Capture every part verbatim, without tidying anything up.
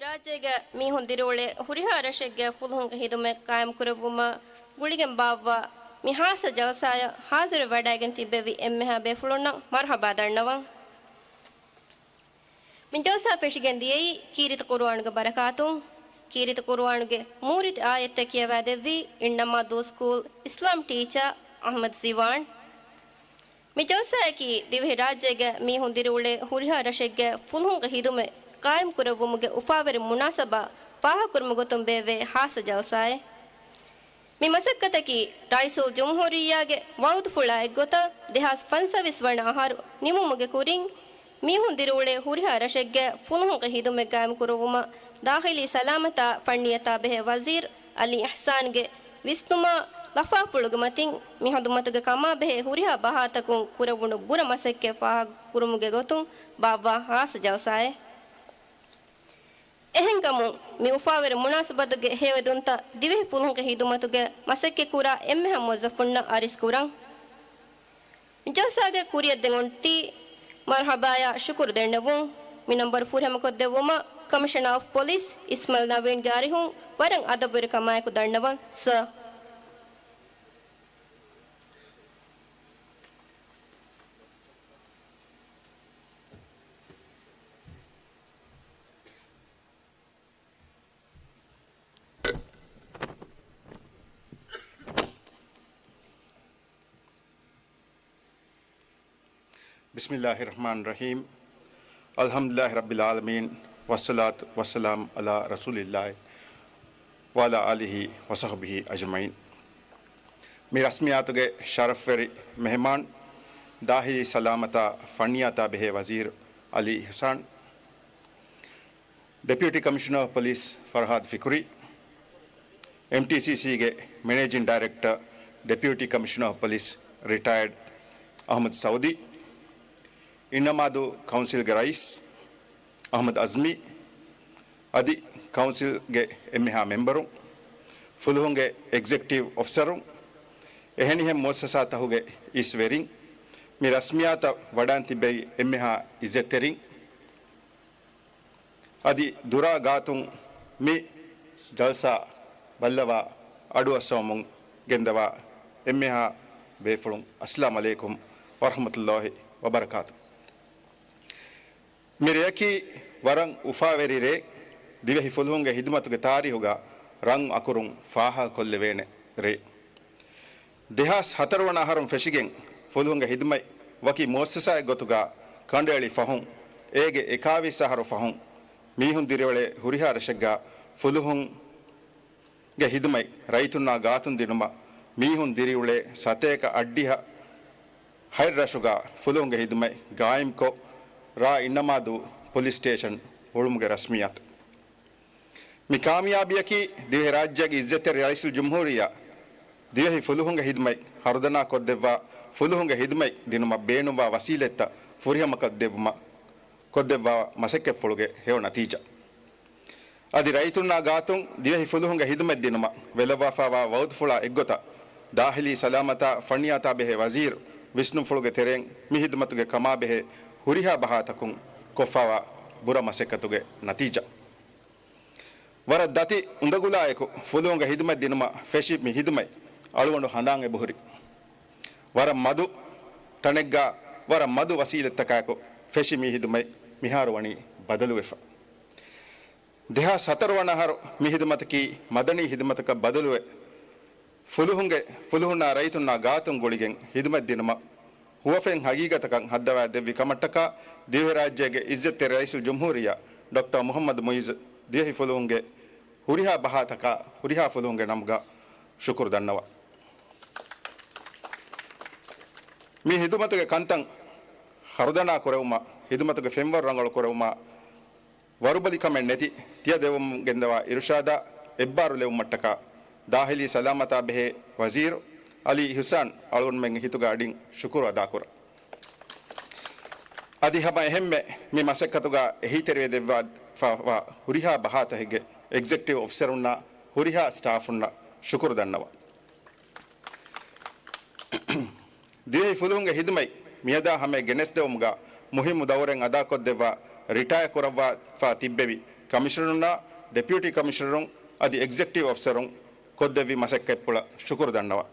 ރާއްޖޭގެ މީހުން ދިރިއުޅޭ ހުރިހާ ރަށެއްގެ ފުލުހުންގެ ހިދުމަތް ޤާއިމްކުރެއްވުމާ ގުޅިގެން ބާއްވާ މި ޚާއްޞަ ޖަލްސާއަށް ޙާޟިރުވެވަޑައިގެން ތިއްބެވި އެންމެހާ ބޭފުޅުންނަށް މަރުޙަބާ ދަންނަވަން. މި ޖަލްސާ ފެށިގެން ދިޔައީ ކީރިތި ޤުރުއާނުގެ ބަރަކާތުން. ކީރިތި ޤުރުއާނުގެ މޫރިތި އާޔަތްތައް ކިޔަވާދެއްވީ އިންނަމާދޫ ސްކޫލް އިސްލާމް ޓީޗާ އަޙްމަދު ޒިވާން. މި ޖަލްސާއަކީ ދިވެހިރާއްޖޭގެ މީހުން ދިރިއުޅޭ ހުރިހާ ރަށެއްގެ ފުލުހުންގެ ހިދުމަތް ޤާއިމްކުރެއްވުމުގެ އުފާވެރި މުނާސަބާ ފާހަގަކުރުމުގެ ގޮތުން ބޭއްވޭ ޚާއްޞަ ޖަލްސާއެއް. މި މަސައްކަތަކީ ރައީސުލްޖުމްހޫރިއްޔާގެ ވަޢުދުފުޅާ އެއްގޮތަށް ދެހާސް ފަންސަވީސް ވަނަ އަހަރު ނިމުމުގެ ކުރިން، މީހުން ދިރިއުޅޭ ހުރިހާ ރަށެއްގެ ފުލުހުންގެ ހިދުމަތް ޤާއިމްކުރުވުމަށް ދާޚިލީ ސަލާމަތާ ފަންނިޔަތާ ބެހޭ ވަޒީރު އަލީ އިޙްސާންގެ ވިސްނުމާ ލަފާފުޅުގެ މަތިން މި ޚިދުމަތުގެ ކަމާ ބެހޭ ހުރިހާ ބަހާތަކުން ކުރެވުނު ބުރަ މަސައްކަތް ފާހަގަކުރުމުގެ ގޮތުން ބާއްވާ ޚާއްޞަ ޖަލްސާއެއް. އެހެންކަމުން، މި އުފާވެރި މުނާސަބަތުގެ ހެޔޮއެދުންތައް ދިވެހި ފުލުހުންގެ ޚިދުމަތުގެ މަސައްކަތްކުރާ އެންމެހާ މުވައްޒަފުންނަށް އަރިސްކުރަން. މި ޖަލްސާގެ ކުރިއަށްދެން އޮތީ މަރުޙަބާޔާ ޝުކުރު ދެންނެވުން. މި ނަންބަރު ފުރިހަމަކޮށްދެއްވުމަށް ކަމިޝަނާ އޮފް ޕޮލިސް އިސްމައިލް ނަވީންގެ އަރިހުން ވަރަށް އަދަބުވެރިކަމާއެކު ދަންނަވަން، ސާ. بسم الله الرحمن الرحيم. الحمد لله رب العالمين. والصلاة والسلام على رسول الله وعلى آله وصحبه أجمعين. މި ރަސްމިއްޔާތުގެ ޝަރަފްވެރި މެހެމާން، ދާޚިލީ ސަލާމަތާ ފަންނިޔާތާ ބެހޭ ވަޒީރު އަލީ އިޙްސާން، ޑެޕިއުޓީ ކަމިޝަނަރ އޮފް ޕޮލިސް ފަރްހާދު ފިކުރީ، އެމްޓީސީސީގެ މެނޭޖިން ޑައިރެކްޓަރ، ޑެޕިއުޓީ ކަމިޝަނަރ އޮފް ޕޮލިސް ރިޓަޔަރޑް އަޙްމަދު ސައުދީ، އިންނަމާދޫ ކައުންސިލްގެ ރައީސް އަޙްމަދު އަޒްމީ، އަދި ކައުންސިލްގެ އެންމެހާ މެމްބަރުން، ފުލުހުންގެ އެގްޒެކެޓިވް އޮފިސަރުން، އެހެނިހެން މުއައްސަސާތަކުގެ އިސްވެރިން، މި ރަސްމިއްޔާތަށް ވަޑައިން ތިއްބެވި އެންމެހާ އިއްޒަތްތެރިން، އަދި ދުރާ ގާތުން މި ޖަލްސާ ބައްލަވާ އަޑުއައްސަވަމުން ގެންދަވާ އެންމެހާ ބޭފުޅުން، އައްސަލާމް ޢަލައިކުމް ވަރަޙްމަތުﷲ ވަބަރަކާތު. މި ރެޔަކީ ވަރަށް އުފާވެރި ރޭ، ދިވެހި ފުލުހުންގެ ޚިދުމަތުގެ ތާރީޚުގަ ރަން އަކުރުން ފާހަގަކޮށްލެވޭނެ ރޭ. ދެހާސް ހަތަރު ވަނަ އަހަރުން ފެށިގެން ފުލުހުންގެ ޚިދުމަތް ވަކި މުއައްސަސާއެއް ގޮތުގަ ކަނޑައެޅި ފަހުން، އޭގެ އެކާވީސް އަހަރު ފަހުން މީހުން ދިރިއުޅޭ ހުރިހާ ރަށެއްގަ ފުލުހުންގެ ޚިދުމަތް ރައްޔިތުންނާ ގާތުން ދިނުމަށް މީހުން ދިރިއުޅޭ ސަތޭކަ އަށްޑިހަ ހަތް ރަށުގަ ފުލުހުންގެ ޚިދުމަތް ގާއިމްކޮށް، ރ. އިންނަމާދޫ ޕޮލިސް ސްޓޭޝަން ހުޅުމުގެ ރަސްމިއްޔާތު. މި ކާމިޔާބީއަކީ ދިވެހިރާއްޖޭގެ އިއްޒަތްތެރި ރައީސުލްޖުމްހޫރިއްޔާ ދިވެހި ފުލުހުންގެ ޚިދުމަތް ހަރުދަނާ ކޮށްދެއްވާ، ފުލުހުންގެ ޚިދުމަތް ދިނުމަށް ބޭނުންވާ ވަސީލަތްތައް ފުރިހަމަކޮށްދެއްވުމަށް ކޮށްދެއްވާ މަސައްކަތްފުޅުގެ ހެޔޮ ނަތީޖާ. އަދި ރައްޔިތުންނާ ގާތުން ދިވެހި ފުލުހުންގެ ޚިދުމަތް ދިނުމަށް ވެލައްވާފައިވާ ވަޢުދުފުޅާ އެއްގޮތަށް، ދާޚިލީ ސަލާމަތާ ފަންނިޔާތާ ބެހޭ ވަޒީރު ވިސްނުންފުޅުގެ ތެރެއިން މި ޚިދުމަތުގެ ކަމާބެހޭ ހުރިހާ ބަހާތަކުން ކޮށްފައިވާ ބުރަ މަސައްކަތުގެ ނަތީޖާ. ވަރަށް ދަތި އުނދަގުލާއެކު ފުލުހުންގެ ޚިދުމަތް ދިނުމަށް ފެށި މި ޚިދުމަތް އަޅުގަނޑު ހަނދާން އެބަހުރި. ވަރަށް މަދު ތަނެއްގަ ވަރަށް މަދު ވަސީލަތްތަކާއެކު ފެށި މި ޚިދުމަތް މިހާރު ވަނީ ބަދަލުވެފަ. ދެހާސް ހަތަރު ވަނަ އަހަރު މި ޚިދުމަތަކީ މަދަނީ ޚިދުމަތަކަށް ބަދަލުވެ، ފުލުހުންގެ، ފުލުހުންނާ ރައްޔިތުންނާ ގާތުން ގުޅިގެން ޚިދުމަތް ދިނުމަށް ހުވަފެން ހަގީގަތަކަށް ހައްދަވާ ދެއްވި ކަމަށްޓަކާ ދިވެހިރާއްޖޭގެ އިއްޒަތްތެރި ރައީސުލްޖުމްހޫރިއްޔާ ޑޮކްޓަރ މުޙައްމަދު މުޢިއްޒު ދިވެހި ފުލުހުންގެ ހުރިހާ ބަހާތަކާ ހުރިހާ ފުލުހުންގެ ނަމުގަ ޝުކުރު ދަންނަވަން. މި ޚިދުމަތުގެ ކަންތައް ހަރުދަނާ ކުރެވުމަށް، ޚިދުމަތުގެ ފެންވަރު ރަނގަޅު ކުރެވުމަށް، ވަރުބަލިކަމެއް ނެތި ތިޔަދެއްވަމުން ގެންދަވާ އިރުޝާދާ އެއްބާރުލެވުމަށްޓަކާ، ދާޚިލީ ސަލާމަތާ ބެހޭ ވަޒީރު އަލީ އިޙުސާން އަޅުގަނޑުމެންގެ ހިތުގެ އަޑިން ޝުކުރު އަދާކުރަން. އަދި ހަމަ އެހެންމެ މި މަސައްކަތުގަ އެހީތެރިވެ ދެއްވާފައިވާ ހުރިހާ ބަހާތަކެއްގެ އެގްޒެކެޓިވް އޮފިސަރުންނާ ހުރިހާ ސްޓާފުންނަށް ޝުކުރު ދަންނަވަން. ދިވެހި ފުލުހުންގެ ޚިދުމަތް މިއަދާ ހަމަޔަށް ގެނެސްދެވުމުގަ މުހިއްމު ދައުރެއް އަދާކޮށްދެއްވާ ރިޓަޔާ ކުރައްވާފަ ތިއްބެވި ކަމިޝަނަރުންނާ، ޑެޕިއުޓީ ކަމިޝަނަރުން އަދި އެގްޒެކެޓިވް އޮފިސަރުން ކޮށްދެއްވި މަސައްކަތްޕުޅަށް ޝުކުރު ދަންނަވަން.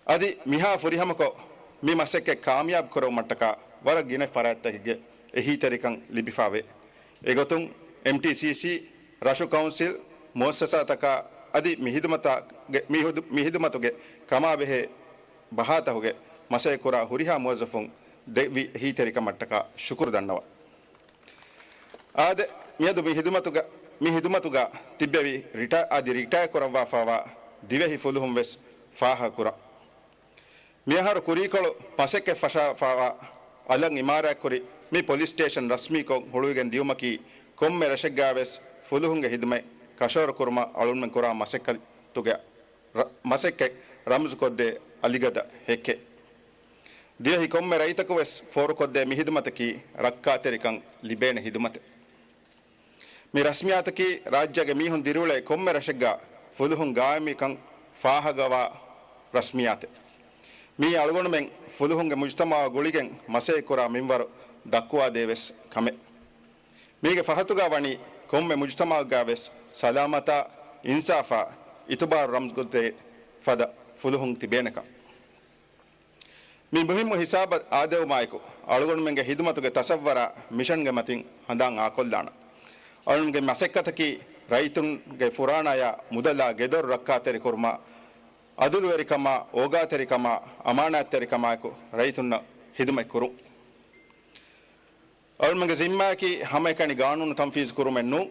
އަދި މިހާ ފުރިހަމަކޮށް، މި މަސައްކަތް ކާމިޔާބު ކުރެވުމަށްޓަކާ ވަރަށް ގިނަ ފަރާތްތަކެއްގެ އެހީތެރިކަން ލިބިފާވޭ. އެގޮތުން، އެމްޓީސީސީ، ރަށު ކައުންސިލް، މުއައްސަސާތަކާ އަދި މި ހިދުމަތާގެ، މި ހުދު-، މި ހިދުމަތުގެ ކަމާބެހޭ ބަހާތަކުގެ މަސައްކަތްކުރާ ހުރިހާ މުވައްޒަފުން ދެއްވި އެހީތެރިކަމަށްޓަކާ ޝުކުރު ދަންނަވަން. އާދެ، މިއަދު މި ހިދުމަތުގަ، މި ހިދުމަތުގަ ތިއްބެވި ރިޓަ-، އަދި ރިޓަޔާ ކުރައްވާފާވާ ދިވެހި ފުލުހުން ވެސް ފާހަގަކުރަން. މިއަހަރު ކުރީކޮޅު މަސައްކަތް ފަށާފާވާ އަލަށް އިމާރާތްކުރި މި ޕޮލިސް ސްޓޭޝަން ރަސްމީކޮށް ހުޅުވިގެން ދިޔުމަކީ ކޮންމެ ރަށެއްގައިވެސް ފުލުހުންގެ ހިދުމަތް ކަށަވަރު ކުރުމަށް އަޅުންމެން ކުރާ މަސައްކަތުގެ ރަ-، މަސައްކަތް ރަމްޒުކޮށްދޭ އަލިގަދަ ހެއްކެއް. ދިވެހި ކޮންމެ ރައްޔިތަކު ވެސް ފޯރުކޮށްދޭ މި ހިދުމަތަކީ ރައްކާތެރިކަން ލިބޭނެ ހިދުމަތެއް. މި ރަސްމިއްޔާތަކީ ރާއްޖޭގެ މީހުން ދިރިއުޅޭ ކޮންމެ ރަށެއްގަ ފުލުހުން ގާއިމްވިކަން ފާހަގަވާ ރަސްމިއްޔާތެއް. މިއީ އަޅުގަނޑުމެން ފުލުހުންގެ މުޖުތަމަޢާ ގުޅިގެން މަސައްކަތްކުރާ މިންވަރު ދައްކުވާދޭވެސް ކަމެއް. މީގެ ފަހަތުގަ ވަނީ ކޮންމެ މުޖުތަމަޢެއްގަވެސް ސަލާމަތާ، އިންސާފާ، އިތުބާރު ރަމްޒުކޮށްދޭ ފަދަ ފުލުހުން ތިބޭނެކަން. މި މުހިއްމު ހިސާބަށް އާދެވުމާއެކު، އަޅުގަނޑުމެންގެ ހިދުމަތުގެ ތަސައްވަރާ މިޝަންގެ މަތިން ހަނދާން އާކޮށްލާނަން. އަޅުގަނޑުގެ މަސައްކަތަކީ ރައްޔިތުންގެ ފުރާނަޔާ މުދަލާ ގެދޮރު ރައްކާތެރިކުރުމާ، އަދުލުވެރިކަމާ، އޯގާތެރިކަމާ، އަމާނާތްތެރިކަމާއެކު ރައްޔިތުންނަށް ހިދުމަތްކުރުން. އަޅުމެންގެ ޒިންމާއަކީ ހަމައެކަނި ގާނޫނު ތަންފީޒު ކުރުމެއް ނޫން.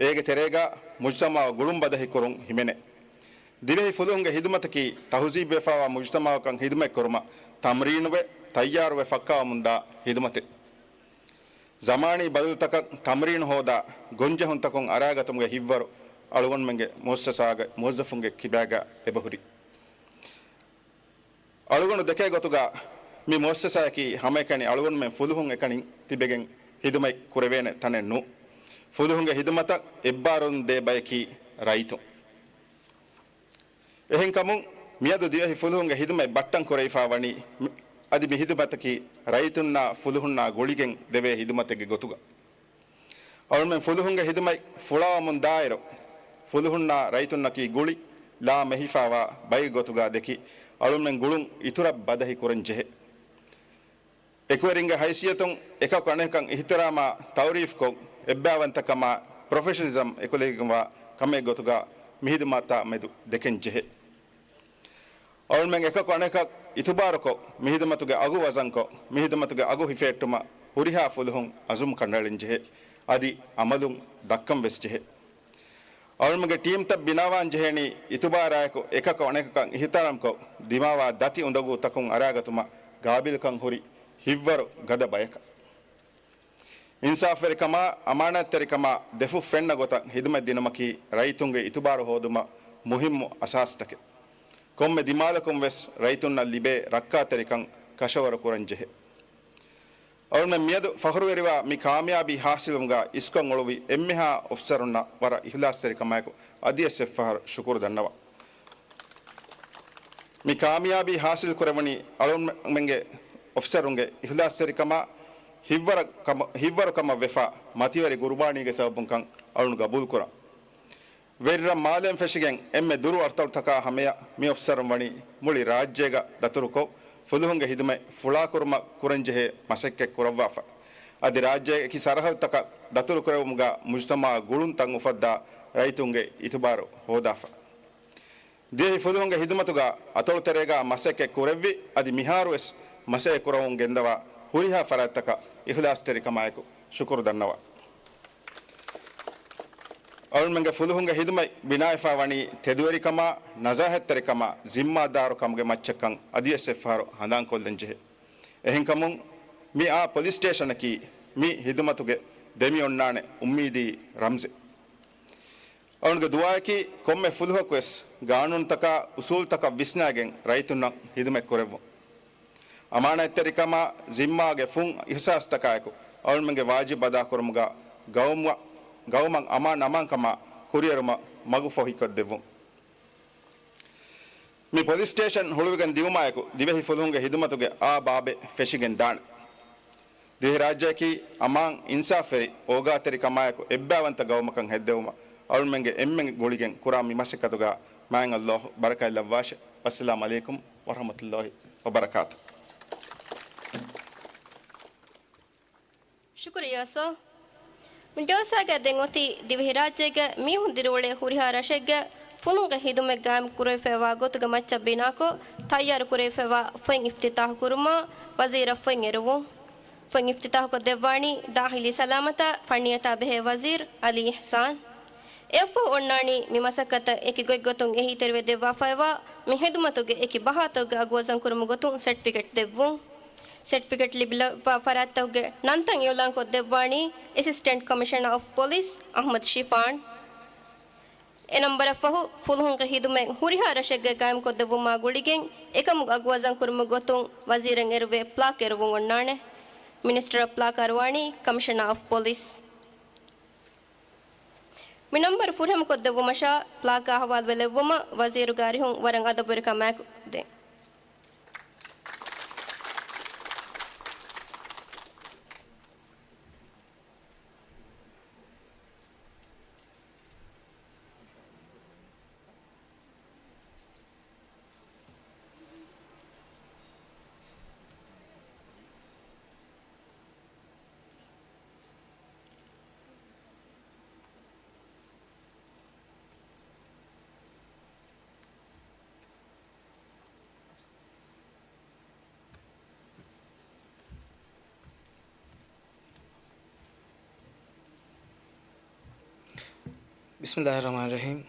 އޭގެ ތެރޭގަ މުޖުތަމަޢު ގުޅުން ބަދަހި ކުރުން ހިމެނޭ. ދިވެހި ފުލުހުންގެ ހިދުމަތަކީ ތަހުޒީބުވެފާވާ މުޖުތަމަޢަކަށް ހިދުމަތްކުރުމަށް ތަމްރީނުވެ، ތައްޔާރުވެ ފައްކާވަމުންދާ ހިދުމަތެއް. ޒަމާނީ ބަދަލުތަކަށް ތަމްރީނު ހޯދާ ގޮންޖެހުންތަކުން އަރާގަތުމުގެ ހިތްވަރު އަޅުގަނޑުމެންގެ މުއައްސަސާގެ މުވައްޒަފުންގެ ކިބާގަ އެބަހުރި. އަޅުގަނޑު ދެކޭ ގޮތުގަ މި މުއައްސަސާއަކީ ހަމައެކަނި އަޅުގަނޑުމެން ފުލުހުން އެކަނި ތިބެގެން ހިދުމަތް ކުރެވޭނެ ތަނެއް ނޫން. ފުލުހުންގެ ހިދުމަތަށް އެއްބާރުލުން ދޭ ބަޔަކީ ރައްޔިތުން. އެހެންކަމުން މިއަދު ދިވެހި ފުލުހުންގެ ހިދުމަތް ބައްޓަން ކުރެވިފާ ވަނީ މި-، އަދި މި ހިދުމަތަކީ ރައްޔިތުންނާ ފުލުހުންނާ ގުޅިގެން ދެވޭ ހިދުމަތެއްގެ ގޮތުގަ. އަޅުމެން ފުލުހުންގެ ހިދުމަތް ފުޅާވަމުން ދާއިރު، ފުލުހުންނާ ރައްޔިތުންނަކީ ގުޅި ލާ މެހިފާވާ ބައެއް ގޮތުގަ ދެކި، އަޅުމެން ގުޅުން އިތުރަށް ބަދަހި ކުރަން ޖެހޭ. އެކުވެރިންގެ ހައިސިއްޔަތުން އެކަކު އަނެކަކަށް އިހްތިރާމާ ތައުރީފްކޮށް، އެއްބައިވަންތަކަމާ ޕްރޮފެޝަނަލިޒަމް އެކުލެވިގެންވާ ކަމެއް ގޮތުގަ މިހިދުމަތާ މެދު ދެކެން ޖެހޭ. އަޅުމެން އެކަކު އަނެކަކަށް އިތުބާރުކޮށް، މިހިދުމަތުގެ އަގު ވަޒަންކޮށް، މިހިދުމަތުގެ އަގު ހިފެހެއްޓުމަށް ހުރިހާ ފުލުހުން އަޒުމް ކަނޑައެޅެން ޖެހޭ. އަދި އަމަލުން ދައްކަން ވެސް ޖެހޭ. އަޅުމެންގެ ޓީމްތައް ބިނާވާން ޖެހޭނީ، އިތުބާރާއެކު އެކަކު އަނެކަކަށް އިހްތިރާމްކޮށް، ދިމާވާ ދަތި އުނދަގޫތަކުން އަރާގަތުމަށް ގާބިލްކަން ހުރި ހިތްވަރު ގަދަ ބަޔަކަށް. އިންސާފުވެރިކަމާ، އަމާނާތްތެރިކަމާ ދެފުށް ފެންނަ ގޮތަށް ހިދުމަތް ދިނުމަކީ ރައްޔިތުންގެ އިތުބާރު ހޯދުމަށް މުހިއްމު އަސާސްތަކެއް. ކޮންމެ ދިމާލަކުން ވެސް ރައްޔިތުންނަށް ލިބޭ ރައްކާތެރިކަން ކަށަވަރު ކުރަން ޖެހޭ. އަޅުމެން މިއަދު ފަޚުރުވެރިވާ މި ކާމިޔާބީ ހާސިލުވުމުގަ އިސްކޮށް އުޅުއްވި އެންމެހާ އޮފިސަރުންނަށް ވަރަށް އިހްލާސްތެރިކަމާއެކު އަދިވެސް އެއްފަހަރު ޝުކުރު ދަންނަވަން. މި ކާމިޔާބީ ހާސިލް ކުރެވުނީ އަޅުމެންގެ އޮފިސަރުންގެ އިހްލާސްތެރިކަމާ ހިތްވަރަށް ކަމަ-، ހިތްވަރުކަމަށް ވެފާ މަތިވެރި ގުރުބާނީގެ ސަބަބުންކަން އަޅުން ގަބޫލުކުރަން. ވެރިރަށް މާލޭން ފެށިގެން އެންމެ ދުރު އަތޮޅުތަކާ ހަމަޔަށް މި އޮފިސަރުން ވަނީ މުޅި ރާއްޖޭގަ ދަތުރުކޮށް، ފުލުހުންގެ ހިދުމަތް ފުޅާކުރުމަށް ކުރަންޖެހޭ މަސައްކަތް ކުރައްވާފަ. އަދި ރާއްޖޭގެ އެކި ސަރަހައްދުތަކަށް ދަތުރުކުރެވުމުގަ މުޖުތަމަޢާ ގުޅުން ތަން އުފައްދާ ރައްޔިތުންގެ އިތުބާރު ހޯދާފަ. ދިވެހި ފުލުހުންގެ ހިދުމަތުގަ އަތޮޅުތެރޭގަ މަސައްކަތް ކުރެއްވި އަދި މިހާރުވެސް މަސައްކަތް ކުރަމުން ގެންދަވާ ހުރިހާ ފަރާތްތަކަށް އިހްލާސްތެރިކަމާއެކު ޝުކުރު ދަންނަވަން. އަޅުމެންގެ ފުލުހުންގެ ހިދުމަތް ބިނާވެފާ ވަނީ ތެދުވެރިކަމާ، ނަޒާހަތްތެރިކަމާ، ޒިންމާދާރު ކަމުގެ މައްޗަށްކަން އަދިވެސް އެއްފަހަރު ހަނދާންކޮށްލަން ޖެހޭ. އެހެންކަމުން މި އާ ޕޮލިސް ސްޓޭޝަނަކީ މި ހިދުމަތުގެ ދެމިއޮންނާނެ އުއްމީދީ ރަމްޒެއް. އަޅުގަނޑުގެ ދުޢާއަކީ ކޮންމެ ފުލުހަކުވެސް ގާނޫނުތަކާ އުސޫލުތަކަށް ވިސްނާގެން ރައްޔިތުންނަށް ހިދުމަތް ކުރެއްވުން. އަމާނާތްތެރިކަމާ ޒިންމާގެ ފުން އިހްސާސްތަކާއެކު އަޅުމެންގެ ވާޖިބު އަދާކުރުމުގަ ގައުމަށް، ގައުމަށް އަމާން އަމާންކަމާ ކުރިއެރުމަށް މަގު ފޮހިކޮށްދެއްވުން. މި ޕޮލިސް ސްޓޭޝަން ހުޅުވިގެން ދިއުމާއެކު ދިވެހި ފުލުހުންގެ ހިދުމަތުގެ އާ ބާބެއް ފެށިގެން ދާނެ. ދިވެހިރާއްޖެއަކީ އަމާން އިންސާފްވެރި އޯގާތެރިކަމާއެކު އެއްބައިވަންތަ ގައުމަކަށް ހެއްދެވުމަށް އަޅުމެންގެ އެންމެން ގުޅިގެން ކުރާ މި މަސައްކަތުގަ މާތް ﷲ ބަރަކާތްލައްވާށެ. ވައްސަލާމް ޢަލައިކުމް ވަރަޙްމަތުﷲ ވަބަރަކާތު. ޝުކުރިއްޔާ ސާ. މި ޖަލްސާގަ ދެން އޮތީ ދިވެހިރާއްޖޭގެ މީހުން ދިރިއުޅޭ ހުރިހާ ރަށެއްގެ ފުލުންގެ ހިދުމަތް ގާއިމް ކުރެވިފައިވާ ގޮތުގެ މައްޗަށް ބިނާކޮށް ތައްޔާރު ކުރެވިފައިވާ ފޮތް އިފްތިތާޙު ކުރުމާ، ވަޒީރަށް ފޮތް އެރުވުން. ފޮތް އިފްތިތާޙުކޮށް ދެއްވާނީ ދާޚިލީ ސަލާމަތާ ފަންނިޔަތާ ބެހޭ ވަޒީރު ޢަލީ އިޙްސާން. އެއަށްފަހު އޮންނާނީ މި މަސައްކަތަށް އެކި ގޮތްގޮތުން އެހީތެރިވެ ދެއްވާފައިވާ މި ހިދުމަތުގެ އެކި ބަހާތަކުގެ އަގުވަޒަން ކުރުމުގެ ގޮތުން ސެޓްފިކެޓް ދެއްވުން. ސެޓްފިކެޓް ލިބިލައްވާ ފަރާތްތަކުގެ ނަންތައް އިޢުލާންކޮށް ދެއްވާނީ އެސިސްޓެންޓް ކޮމިޝަނަރ އޮފް ޕޮލިސް އަޙްމަދު ޝިފާން. އެ ނަންބަރަށްފަހު ފުލުހުންގެ ހިދުމަތް ހުރިހާ ރަށެއްގައި ގާއިމްކޮށްދެއްވުމާ ގުޅިގެން އެކަމުގެ އަގުވަޒަން ކުރުމުގެ ގޮތުން ވަޒީރަށް އެރުވޭ ޕްލާކް އެރުވުން އޮންނާނެ. މިނިސްޓަރ ޕްލާކް އަރުވާނީ ކޮމިޝަނަރ އޮފް ޕޮލިސް. މި ނަންބަރު ފުރިހަމަކޮށްދެއްވުމަށާ ޕްލާކާ ހަވާލުވެލެއްވުމަށް ވަޒީރުގެ އަރިހުން ވަރަށް އަދަބުވެރިކަމާއެކު ދޭން. ބިސްމިﷲިއްރަޙްމާނިއްރަޙީމް.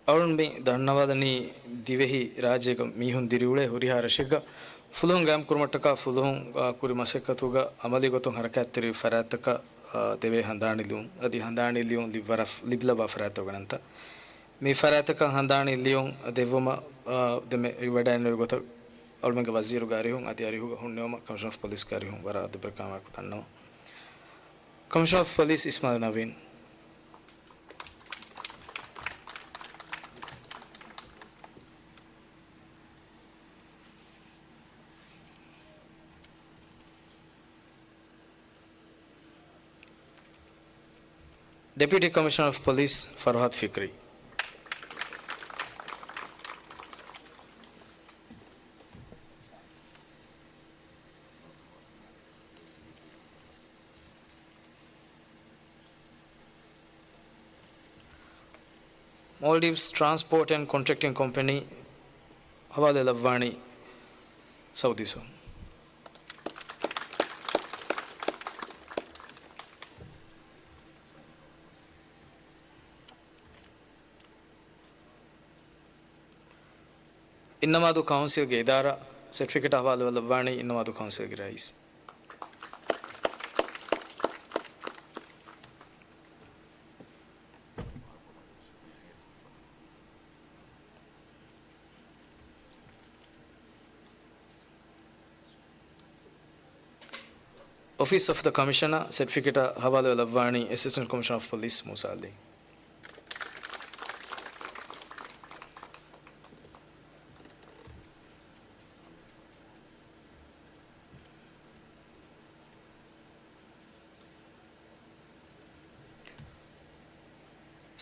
އަޅުން މި ދަންނަވާލަނީ ދިވެހި ރާއްޖޭގަ މީހުން ދިރިއުޅޭ ހުރިހާ ރަށެއްގަ ފުލުހުން ގާއިމްކުރުމަށްޓަކާ ފުލުހުން، އާ، ކުރި މަސައްކަތުގަ އަމަލީ ގޮތުން ހަރަކާތްތެރިވި ފަރާތްތަކަށް، އާ، ދެވޭ ހަނދާނީ ލިޔުން އަދި ހަނދާނީ ލިޔުން ލިބިވަރަ-، ލިބިލައްވާ ފަރާތްތަކުގެ ނަންތައް. މި ފަރާތްތަކަށް ހަނދާނީ ލިޔުން ދެއްވުމަށް، އާ، ދެމެ ވަޑައިންނެވި ގޮތަށް އަޅުމެންގެ ވަޒީރުގެ އަރިހުން އަދި އަރިހުގަ ހުންނެވުމަށް ކޮމިޝަނަރ އޮފް ޕޮލިސްގެ އަރިހުން ވަރަށް އަދަބުވެރިކަމާއެކު ދަންނަވަން. ކޮމިޝަނަރ އޮފް ޕޮލިސް އިސްމާޢީލް ނަވީން. ޑެޕިއުޓީ ކޮމިޝަނަރ އޮފް ޕޮލިސް ފަރުހާދު ފިކްރީ. މޯލްޑިވްސް ޓްރާންސްޕޯޓް އެންޑް ކޮންޓްރެކްޓިން ކޮމްޕެނީ ހަވާލުވެލައްވާނީ ސައުދީ ސޯ. އިންނަމާދޫ ކައުންސިލްގެ އިދާރާ ސެޓްފިކެޓް ހަވާލުވެލައްވާނީ އިންނަމާދޫ ކައުންސިލްގެ ރައީސް. އޮފީސް އޮފް ދަ ކޮމިޝަނަރ ސެޓްފިކެޓް ހަވާލުވެލައްވާނީ އެސިސްޓެންޓް ކޮމިޝަނަރ އޮފް ޕޮލިސް މޫސާ ޢަލީ.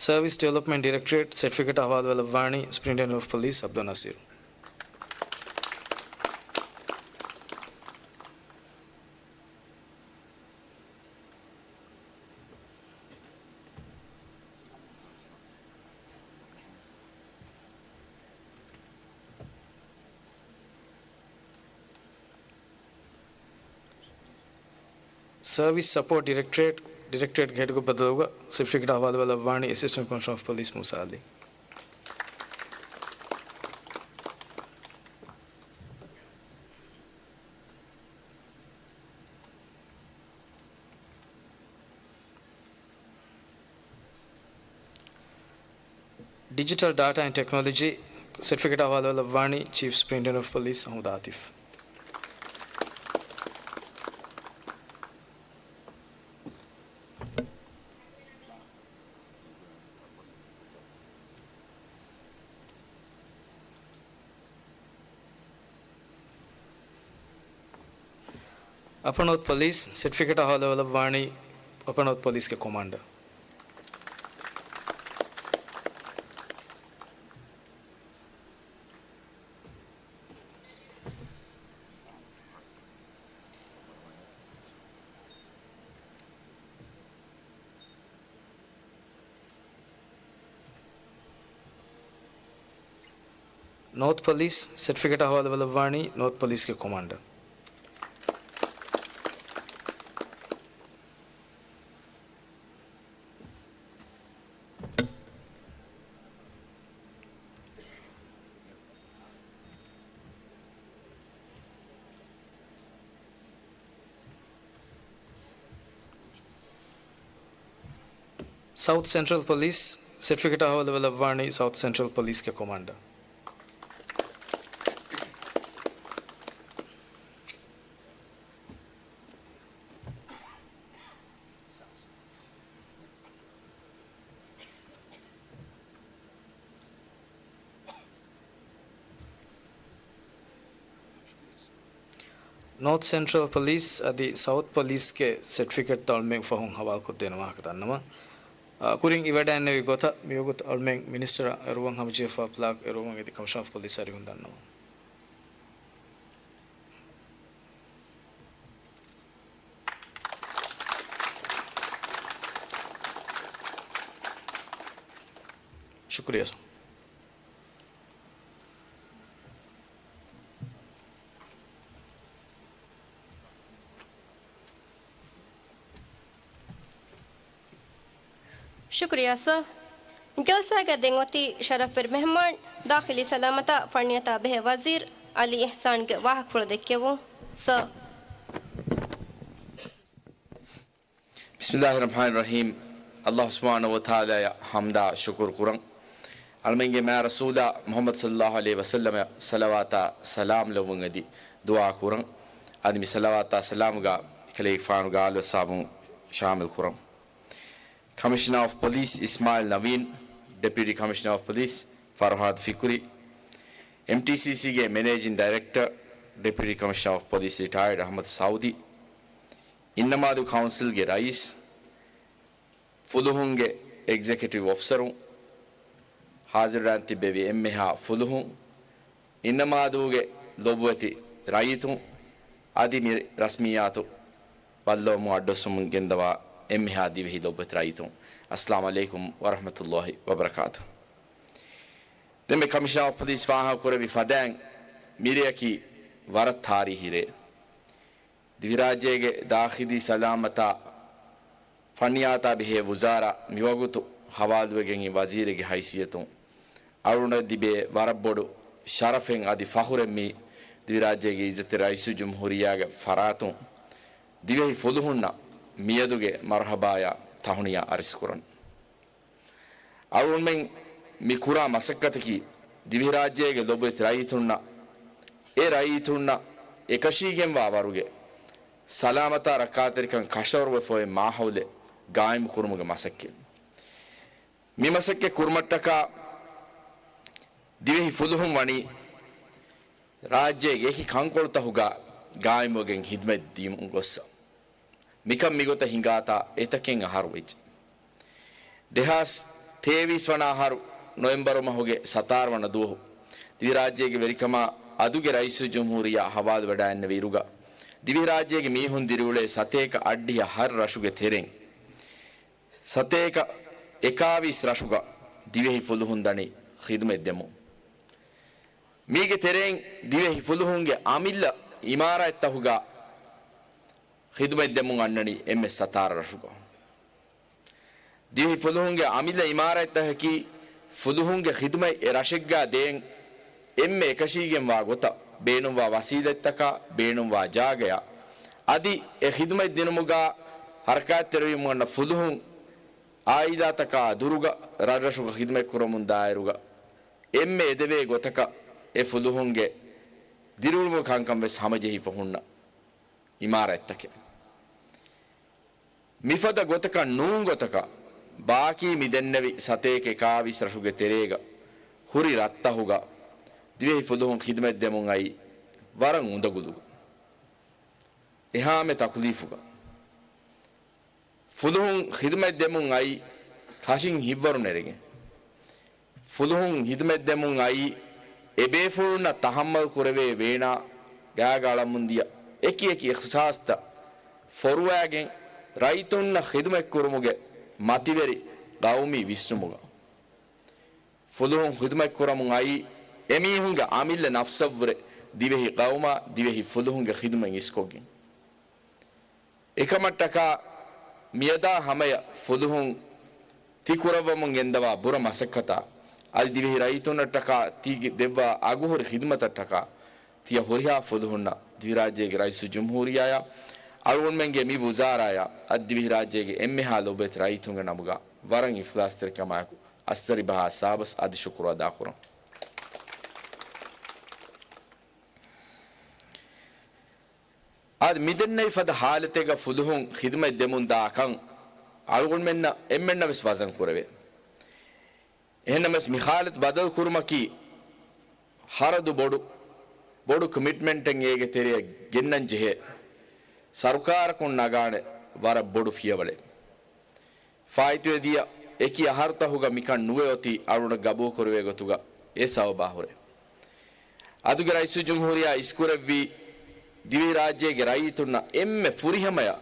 ސަރވިސް ޑިވެލޮޕްމަންޓް ޑިރެކްޓަރޭޓް ސެޓްފިކެޓް ހަވާލުވެލައްވާނީ ސުޕްރިންޓެންޑެންޓް އޮފް ޕޮލިސް އަބްދުލް ނަސީރު. ސަރވިސް ސަޕޯޓް ޑިރެކްޓަރޭޓް، ޑިރެކްޓަރޭޓްގެ ހެޑްގެ ބަދަލުގަ ސެޓްފިކެޓް ހަވާލުވެލައްވާނީ އެސިސްޓެންޓް ކޮމިޝަނަރ އޮފް ޕޮލިސް މޫސާ ޢަލީ. ޑިޖިޓަލް ޑާޓާ އެންޑް ޓެކްނޮލޮޖީ ސެޓްފިކެޓް ހަވާލުވެލައްވާނީ ޗީފް ސުޕްރިންޓެންޑެންޓް އޮފް ޕޮލިސް އަޙްމަދު އާތިފް. އަޕަނޯތް ޕޮލިސް ސެޓްފިކެޓް ހަވާލުވެލައްވާނީ އަޕަނޯތް ޕޮލިސްގެ ކޮމާންޑަރ. ނޯތް ޕޮލިސް ސެޓްފިކެޓް ހަވާލުވެލައްވާނީ ނޯތް ޕޮލިސްގެ ކޮމާންޑަރ. ސައުތް ސެންޓްރަލް ޕޮލިސް ސެޓްފިކެޓް ހަވާލުވެލައްވާނީ ސައުތް ސެންޓްރަލް ޕޮލިސްގެ ކޮމާންޑަރ. ނޯތް ސެންޓްރަލް ޕޮލިސް އަދި ސައުތް ޕޮލިސްގެ ސެޓްފިކެޓްތައް އަޅުމެން ފަހުން ހަވާލުކޮށްދޭނެ ވާހަކަ ދަންނަވަން. އާ، ކުރިން އިވެޑައިންނެވި ގޮތަށް މިވަގުތު އަޅުމެން މިނިސްޓަރ އެރުވަން ހަމަޖެހިފާ ޕްލާކް އެރުވަން އެދި ކަމިޝަނަރ އޮފް ޕޮލިސް އަރިހުން ދަންނަވަން. ޝުކުރިއްޔާ ސަރ. ޝުކުރިއްޔާ ސަރ. ޖަލްސާގަ ދެން އޮތީ ޝަރަފްވެރި މެހްމާން، ދާޚިލީ ސަލާމަތާ ފަންނިޔާތާ ބެހޭ ވަޒީރު އަލީ އިޙްސާންގެ ވާހަކަފުޅު ދެއްކެވުން. ސަރ. ބިސްމިއްލާހި ރަޙްމާނި ރަޙީމް. އައްލާހު ސުބްޙާނަހު ވަތަޢާލާއަށް ޙަމްދާ ޝުކުރު ކުރަން. އަޅުމެންގެ މާތް ރަސޫލާ މުޙައްމަދު ޞައްލައްލާހު ޢަލައިހި ވަސައްލަމަށް ޞަލަވާތާ ސަލާމް ލެއްވުން އެދި ދުޢާ ކުރަން. އަދި މި ޞަލަވާތާ ސަލާމުގަ އެކަލޭގެފާނުގެ އާލު އަޞްޙާބުން ޝާމިލް ކުރަން. ކަމިޝަނަރ އޮފް ޕޮލިސް އިސްމާޢީލް ނަވީން، ޑެޕިއުޓީ ކަމިޝަނަރ އޮފް ޕޮލިސް ފަރުހާދު ފިކުރީ، އެމްޓީސީސީގެ މެނޭޖިން ޑައިރެކްޓަރ، ޑެޕިއުޓީ ކަމިޝަނަރ އޮފް ޕޮލިސް ރިޓަޔަރޑް އަޙްމަދު ސައުދީ، އިންނަމާދު ކައުންސިލްގެ ރައީސް، ފުލުހުންގެ އެގްޒެކެޓިވް އޮފިސަރުން، ހާޒިރުވެރިން ތިއްބެވި އެންމެހާ ފުލުހުން، އިންނަމާދުގެ ލޮބުވެތި ރައްޔިތުން، އަދި މި ރަސްމިއްޔާތު ބައްލަވަމުން އައްޑުއައްސަވަމުން ގެންދަވާ އެންމެހާ ދިވެހި ލޮބުވެތި ރައްޔިތުން، އައްސަލާމު ޢަލައިކުމް ވަރަޙްމަތުﷲި ވަބަރަކާތު. ދެންމެ ކަމިޝަނަރ އޮފް ޕޮލިސް ފާހަގަކުރެއްވި ފަދައިން، މިރެއަކީ ވަރަށް ތާރީހީ ރެއެއް. ދިވެހިރާއްޖޭގެ ދާޚިލީ ސަލާމަތާ ފަންނިޔާތާ ބެހޭ ވުޒާރާ މިވަގުތު ހަވާލުވެގެން ވަޒީރެއްގެ ހައިސިއްޔަތުން އަޅުގަނޑަށް ލިބޭ ވަރަށް ބޮޑު ޝަރަފެއް އަދި ފަޚުރެއް މީ ދިވެހިރާއްޖޭގެ އިއްޒަތްތެރި ރައީސުލްޖުމްހޫރިއްޔާގެ ފަރާތުން ދިވެހި ފުލުހުންނަށް މިއަދުގެ މަރުޙަބާޔާ ތަހުނިޔާ އަރިސްކުރަން. އަޅުގަނޑުމެން މި ކުރާ މަސައްކަތަކީ ދިވެހިރާއްޖޭގެ ލޮބުވެތި ރައްޔިތުންނަށް، އެ ރައްޔިތުންނަށް އެކަށީގެންވާ ވަރުގެ ސަލާމަތާ ރައްކާތެރިކަން ކަށަވަރުވެފަ އޮތް މާހައުލެއް ގާއިމުކުރުމުގެ މަސައްކަތް. މި މަސައްކަތް ކުރުމަށްޓަކާ ދިވެހި ފުލުހުން ވަނީ ރާއްޖޭގެ އެކި ކަންކޮޅުތަކުގަ ގާއިމުވެގެން ހިދުމަތް ދިއުމުގެ ގޮތްސަ. މިކަން މިގޮތަށް ހިނގާތާ އެތަކެއް އަހަރު ވެއްޖެ. ދެހާސް ތޭވީސް ވަނަ އަހަރު ނޮވެމްބަރު މަހުގެ ސަތާރަ ވަނަ ދުވަހު ދިވެހިރާއްޖޭގެ ވެރިކަމާ އަދުގެ ރައީސުލްޖުމްހޫރިއްޔާ ހަވާލުވެވަޑައިގެންނެވި އިރުގަ، ދިވެހިރާއްޖޭގެ މީހުން ދިރިއުޅޭ ސަތޭކަ އަށްޑިހަ ހަތް ރަށުގެ ތެރެއިން ސަތޭކަ އެކާވީސް ރަށުގަ ދިވެހި ފުލުހުން ދަނީ ޚިދުމަތް ދެމުން. މީގެ ތެރެއިން ދިވެހި ފުލުހުންގެ އަމިއްލަ އިމާރާތްތަކުގަ ޚިދުމަތް ދެމުން އަންނަނީ އެންމެ ސަތާރަ ރަށުގަ. ދިވެހި ފުލުހުންގެ އަމިއްލަ އިމާރާތްތަކަކީ ފުލުހުންގެ ޚިދުމަތް އެ ރަށެއްގަ ދޭން އެންމެ އެކަށީގެންވާ ގޮތަށް ބޭނުންވާ ވަސީލަތްތަކާ ބޭނުންވާ ޖާގަޔާ އަދި އެ ޚިދުމަތް ދިނުމުގަ ހަރަކާތްތެރިވީމުން އަންނަ ފުލުހުން އާއިލާތަކާ ދުރުގަ ރަށްރަށުގަ ޚިދުމަތްކުރަމުން ދާއިރުގަ އެންމެ އެދެވޭ ގޮތަކަށް އެ ފުލުހުންގެ ދިރިއުޅުމުގެ ކަންކަން ވެސް ހަމަޖެހިފަ ހުންނަ އިމާރާތްތަކެއް. މިފަދަ ގޮތަކަށް ނޫން ގޮތަކަށް ބާކީ މި ދެންނެވި ސަތޭކަ އެކާވީސް ރަށުގެ ތެރޭގަ ހުރި ރަށްތަކުގަ ދިވެހި ފުލުހުން ޚިދުމަތް ދެމުން އައީ ވަރަށް އުނދަގުލުގަ. އެހާމެ ތަކުލީފުގަ ފުލުހުން ޚިދުމަތް ދެމުން އައި ކަށިން ހިތްވަރު ނެރެގެން، ފުލުހުން ޚިދުމަތް ދެމުން އައި އެބޭފުޅުންނަށް ތަޙައްމަލް ކުރެވޭ ވޭނާ ގާގަ އަޅަމުންދިޔަ އެކި އެކި އިޚްތިޞާޞްތައް ފޮރުވާގެން ރައްޔިތުންނަށް ޚިދުމަތްކުރުމުގެ މަތިވެރި ޤައުމީ ވިސްނުމުގަ ފުލުހުން ޚިދުމަތްކުރަމުން އައީ އެމީހުންގެ އަމިއްލަ ނަފްސަށްވުރެ ދިވެހި ޤައުމާ ދިވެހި ފުލުހުންގެ ޚިދުމަތް އިސްކޮށްގެން. އެކަމަށްޓަކާ މިއަދާ ހަމަޔަށް ފުލުހުން ތި ކުރައްވަމުން ގެންދަވާ ބުރަ މަސައްކަތާ އަދި ދިވެހި ރައްޔިތުންނަށްޓަކާ ތި ދެއްވާ އަގުހުރި ޚިދުމަތަށްޓަކާ ތިޔަ ހުރިހާ ފުލުހުންނަށް ދިވެހިރާއްޖޭގެ ރައީސުލްޖުމްހޫރިއްޔާއާ އަޅުގަނޑުމެންގެ މި ވުޒާރާއާ އަދި ދިވެހިރާއްޖޭގެ އެންމެހާ ލޮބުވެތި ރައްޔިތުންގެ ނަމުގަ ވަރަށް އިޚްލާޞްތެރިކަމާއެކު އައްސަރިބަހާ ސާބަސް އަދި ޝުކުރު އަދާކުރަން. އަދި މިދެންނެވި ފަދަ ހާލަތެއްގަ ފުލުހުން ޚިދުމަތް ދެމުން ދާ ކަން އަޅުގަނޑުމެންނަށް އެންމެންނަށް ވެސް ވަޒަން ކުރެވޭ. އެހެންނަމަވެސް މި ހާލަތު ބަދަލު ކުރުމަކީ ހަރަދު ބޮޑު، ބޮޑު ކޮމިޓްމަންޓެއް އޭގެ ތެރެއަށް ގެންނަން ޖެހޭ ސަރުކާރަކުން ނަގާނެ ވަރަށް ބޮޑު ފިޔަވަޅެއް. ފާއިތުވެދިޔަ އެކި އަހަރުތަކުގަ މިކަން ނުވެ އޮތީ އަޅުގަނޑަށް ގަބޫލުކުރެވޭ ގޮތުގަ އެ ސަބަބާ ހުރެ. އަދުގެ ރައީސުލްޖުމްހޫރިއްޔާ އިސްކުރެއްވީ، ދިވެހިރާއްޖޭގެ ރައްޔިތުންނަށް އެންމެ ފުރިހަމަޔަށް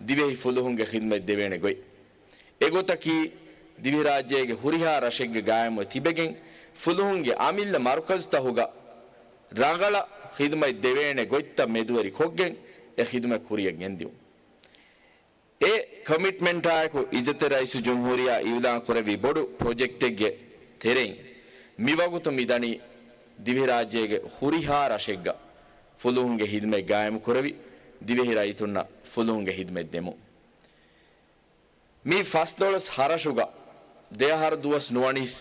ދިވެހި ފުލުހުންގެ ޚިދުމަތް ދެވޭނެ ގޮތް. އެގޮތަކީ، ދިވެހިރާއްޖޭގެ ހުރިހާ ރަށެއްގެ ގާއިމުވެ ތިބެގެން، ފުލުހުންގެ އަމިއްލަ މަރުކަޒުތަކުގަ ރަނގަޅަށް ޚިދުމަތް ދެވޭނެ ގޮތްތައް މެދުވެރި ކޮށްގެން އެ ޚިދުމަތް ކުރިއަށް ގެންދިއުން. އެ ކޮމިޓްމަންޓާއެކު އިއްޒަތްތެރި ރައީސުލްޖުމްހޫރިއްޔާ އިޢުލާން ކުރެއްވި ބޮޑު ޕްރޮޖެކްޓެއްގެ ތެރެއިން، މިވަގުތު މިދަނީ ދިވެހިރާއްޖޭގެ ހުރިހާ ރަށެއްގަ ފުލުހުންގެ ޚިދުމަތް ގާއިމުކުރެވި، ދިވެހި ރައްޔިތުންނަށް ފުލުހުންގެ ޚިދުމަތް ދެމުން. މި ފަސްދޮޅަސް ހަރަށުގަ ދެއަހަރު ދުވަސް ނުވަނީސް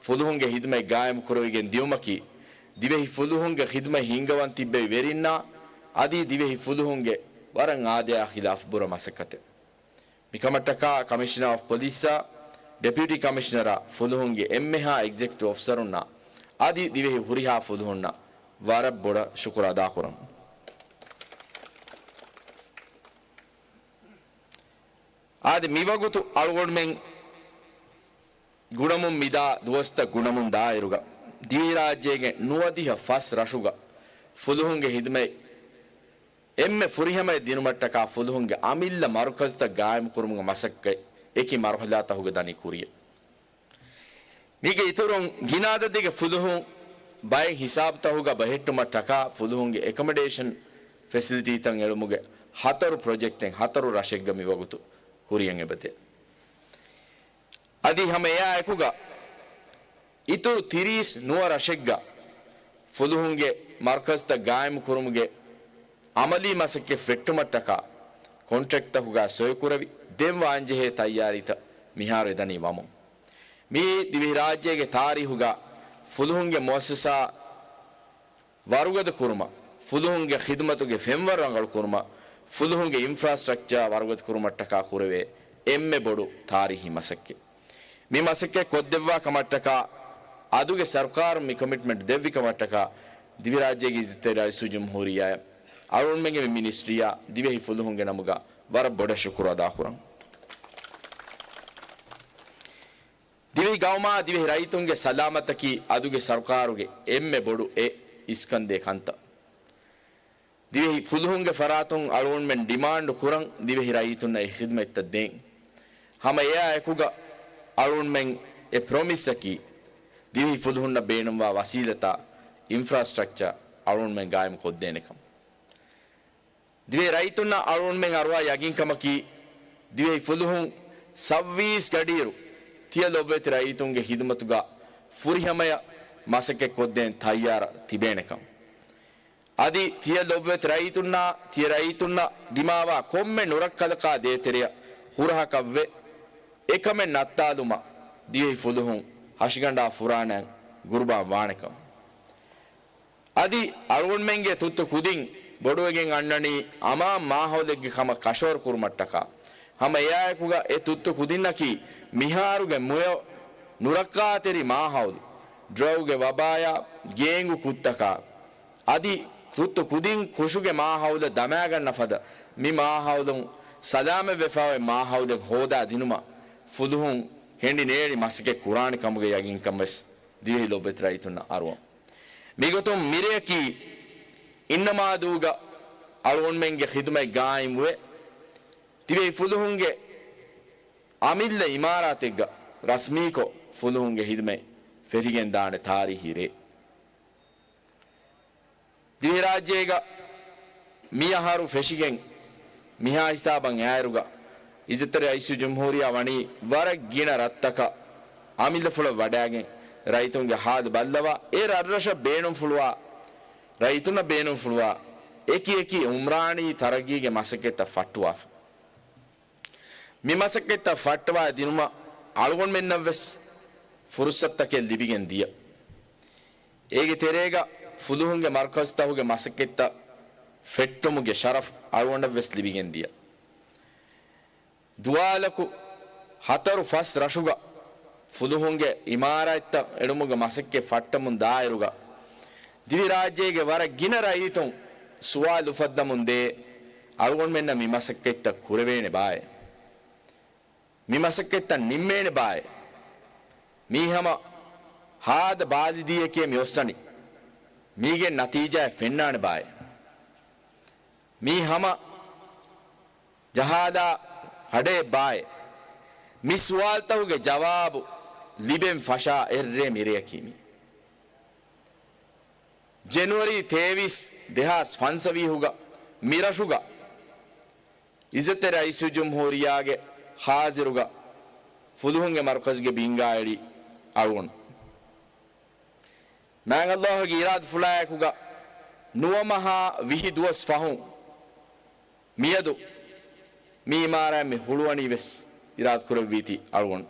ފުލުހުންގެ ޚިދުމަތް ގާއިމު ކުރެވިގެން ދިޔުމަކީ، ދިވެހި ފުލުހުންގެ ޚިދުމަތް ހިންގަވަން ތިއްބެވި ވެރިންނާ އަދި ދިވެހި ފުލުހުންގެ ވަރަށް އާދަޔާ ޚިލާފު ބުރަ މަސައްކަތެއް. މިކަމަށްޓަކާ ކަމިޝަނަރ އޮފް ޕޮލިސްއާ، ޑެޕިއުޓީ ކަމިޝަނަރާ، ފުލުހުންގެ އެންމެހާ އެގްޒެކެޓިވް އޮފިސަރުންނާ އަދި ދިވެހި ހުރިހާ ފުލުހުންނަށް ވަރަށް ބޮޑަށް ޝުކުރު އަދާކުރަން. އާދެ، މިވަގުތު އަޅުގަނޑުމެން ގުނަމުން މިދާ ދުވަސްތައް ގުނަމުން ދާއިރުގަ، ދިވެހިރާއްޖޭގެ ނުވަދިހަ ފަސް ރަށުގަ ފުލުހުންގެ ޚިދުމަތް އެންމެ ފުރިހަމަޔަށް ދިނުމަށްޓަކާ ފުލުހުންގެ އަމިއްލަ މަރުކަޒުތައް ގާއިމުކުރުމުގެ މަސައްކަތް އެކި މަރުހަލާތަކުގަ ދަނީ ކުރިއަށް. މީގެ އިތުރުން، ގިނަ އަދަދެއްގެ ފުލުހުން ބައެއް ހިސާބުތަކުގަ ބަހެއްޓުމަށްޓަކާ ފުލުހުންގެ އެކޮމޮޑޭޝަން ފެސިލިޓީތައް އެޅުމުގެ ހަތަރު ޕްރޮޖެކްޓެއް ހަތަރު ރަށެއްގަ މިވަގުތު ކުރިއަށް އެބަދޭ. އަދި ހަމަ އެއާއެކުގަ އިތުރު ތިރީސް ނުވަ ރަށެއްގަ ފުލުހުންގެ މަރުކަޒުތައް ގާއިމު ކުރުމުގެ އަމަލީ މަސައްކަތް ފެއްޓުމަށްޓަކާ ކޮންޓްރެކްޓްތަކުގަ ސޮއިކުރެވި ދެން ވާންޖެހޭ ތައްޔާރީތައް މިހާރު އެދަނީ ވަމުން. މިއީ ދިވެހިރާއްޖޭގެ ތާރީހުގަ ފުލުހުންގެ މުއައްސަސާ ވަރުގަދަ ކުރުމަށް، ފުލުހުންގެ ޚިދުމަތުގެ ފެންވަރު ރަނގަޅު ކުރުމަށް، ފުލުހުންގެ އިންފްރާސްޓްރަކްޗާ ވަރުގަދަ ކުރުމަށްޓަކާ ކުރެވޭ އެންމެ ބޮޑު ތާރީހީ މަސައްކަތް. މި މަސައްކަތް ކޮށްދެއްވާ ކަމަށްޓަކާ އަދުގެ ސަރުކާރުން މި ކޮމިޓްމަންޓް ދެއްވި ކަމަށްޓަކާ ދިވެހިރާއްޖޭގެ އިއްޒަތްތެރި ރައީސުލްޖުމްހޫރިއްޔާއަށް އަޅުގަނޑުމެންގެ މި މިނިސްޓްރީއާ ދިވެހި ފުލުހުންގެ ނަމުގަ ވަރަށް ބޮޑަށް ޝުކުރު އަދާކުރަން. ދިވެހި ގައުމާ ދިވެހި ރައްޔިތުންގެ ސަލާމަތަކީ އަދުގެ ސަރުކާރުގެ އެންމެ ބޮޑު އެއް އިސްކަންދޭ ކަންތައް. ދިވެހި ފުލުހުންގެ ފަރާތުން އަޅުގަނޑުމެން ޑިމާންޑު ކުރަން ދިވެހި ރައްޔިތުންނަށް އެ ޚިދުމަތްތައް ދޭން. ހަމަ އެއާ އެކުގަ އަޅުގަނޑުމެން އެ ޕްރޮމިސްއަކީ ދިވެހި ފުލުހުންނަށް ބޭނުންވާ ވަސީލަތާ އިންފްރާސްޓްރަކްޗާ އަޅުގަނޑުމެން ގާއިމު ކޮށްދޭނެކަން. ދިވެހި ރައްޔިތުންނަށް އަޅުގަނޑުމެން އަރުވާ ޔަގީންކަމަކީ، ދިވެހި ފުލުހުން ސައްވީސް ގަޑިއިރު ތިޔަ ލޮބުވެތި ރައްޔިތުންގެ ޚިދުމަތުގަ ފުރިހަމަޔަށް މަސައްކަތްކޮށްދޭން ތައްޔާރަށް ތިބޭނެކަން. އަދި ތިޔަ ލޮބުވެތި ރައްޔިތުންނާ ތިޔަ ރައްޔިތުންނަށް ދިމާވާ ކޮންމެ ނުރައްކަލަކާ ދޭތެރެއަށް ހުރަހަކަށްވެ، އެކަމެއް ނައްތާލުމަށް ދިވެހި ފުލުހުން ހަށިގަނޑާ ފުރާނައަށް ގުރުބާން ވާނެކަން. އަދި އަޅުގަނޑުމެންގެ ތުއްތު ކުދިން ބޮޑުވެގެން އަންނަނީ އަމާން މާހައުލެއްގެ ކަމަށް ކަށަވަރު ކުރުމަށްޓަކާ. ހަމަ އެއާއެކުގަ އެ ތުއްތު ކުދިންނަކީ މިހާރުގެ މުޔަ ނުރައްކާތެރި މާހައުލު، ޑްރަގުގެ ވަބާޔާ، ގޭންގު ކުށްތަކާ، އަދި ތުއްތު ކުދިން ކުށުގެ މާހައުލަށް ދަމާގަންނަ ފަދަ މި މާހައުލުން ސަލާމަތްވެފައި އޮތް މާހައުލެއް ހޯދާ ދިނުމަށް ފުލުހުން ކެނޑި ނޭޅި މަސައްކަތް ކުރާނެ ކަމުގެ ޔަގީންކަން ވެސް ދިވެހި ލޮބުވެތި ރައްޔިތުންނަށް އަރުވަމު. މިގޮތުން މިރެއަކީ އިންނަމާދޫގަ އަޅުގަނޑުމެންގެ ޚިދުމަތް ގާއިމުވެ، ދިވެހި ފުލުހުންގެ އަމިއްލަ އިމާރާތެއްގަ ރަސްމީކޮށް ފުލުހުންގެ ޚިދުމަތް ފެށިގެންދާނެ ތާރީހީ ރޭ. ދިވެހިރާއްޖޭގަ މިއަހަރު ފެށިގެން މިހާ ހިސާބަށް އައިއިރުގަ، އިއްޒަތްތެރި ރައީސުލްޖުމްހޫރިއްޔާ ވަނީ ވަރަށް ގިނަ ރަށްތަކަށް އަމިއްލަފުޅަށް ވަޑައިގެން ރައްޔިތުންގެ ހާލު ބައްލަވާ، އެ ރަށްރަށަށް ބޭނުންފުޅުވާ، ރައްޔިތުންނަށް ބޭނުންފުޅުވާ އެކި އެކި އުމްރާނީ ތަރައްގީގެ މަސައްކަތްތައް ފައްޓުވާފަ. މި މަސައްކަތްތައް ފައްޓަވާ ދިނުމަށް އަޅުގަނޑުމެންނަށްވެސް ފުރުސަތުތަކެއް ލިބިގެން ދިޔަ. އޭގެ ތެރޭގަ ފުލުހުންގެ މަރުކަޒުތަކުގެ މަސައްކަތްތައް ފެއްޓުމުގެ ޝަރަފް އަޅުގަނޑަށްވެސް ލިބިގެން ދިޔަ. ދުވާލަކު ހަތަރު ފަސް ރަށުގަ ފުލުހުންގެ އިމާރާތްތައް އެޅުމުގެ މަސައްކަތް ފައްޓަމުން ދާއިރުގަ، ދިވެހިރާއްޖޭގެ ވަރަށް ގިނަ ރައްޔިތުން ސުވާލު އުފައްދަމުން ދޭ، އަޅުގަނޑުމެންނަށް މި މަސައްކަތްތައް ކުރެވޭނެ ބާއޭ؟ މި މަސައްކަތްތައް ނިންމޭނެ ބާއޭ؟ މީ ހަމަ ހާދަ ބާލިދީއެކޭ މި އޮއްސަނީ. މީގެ ނަތީޖާއެއް ފެންނާނެ ބާއޭ؟ މީ ހަމަ ޖަހާލާ ކަޑައެއް ބާއޭ؟ މި ސުވާލުތަކުގެ ޖަވާބު ލިބެން ފަށާ އެއްރޭ މިރެއަކީ މީ. ޖެނުއަރީ ތޭވީސް، ދެހާސް ފަންސަވީހުގަ މިރަށުގަ އިއްޒަތްތެރި ރައީސުލްޖުމްހޫރިއްޔާގެ ހާޒިރުގަ ފުލުހުންގެ މަރުކަޒުގެ ބިންގާ އެޅި އަޅުގަނޑު. މާތް ﷲ ގެ އިރާދަފުޅާއެކުގަ ނުވަ މަހާ ވިހި ދުވަސް ފަހުން މިއަދު މި އިމާރާތް މި ހުޅުވަނީ ވެސް އިރާދަކުރެއްވީތީ އަޅުގަނޑު.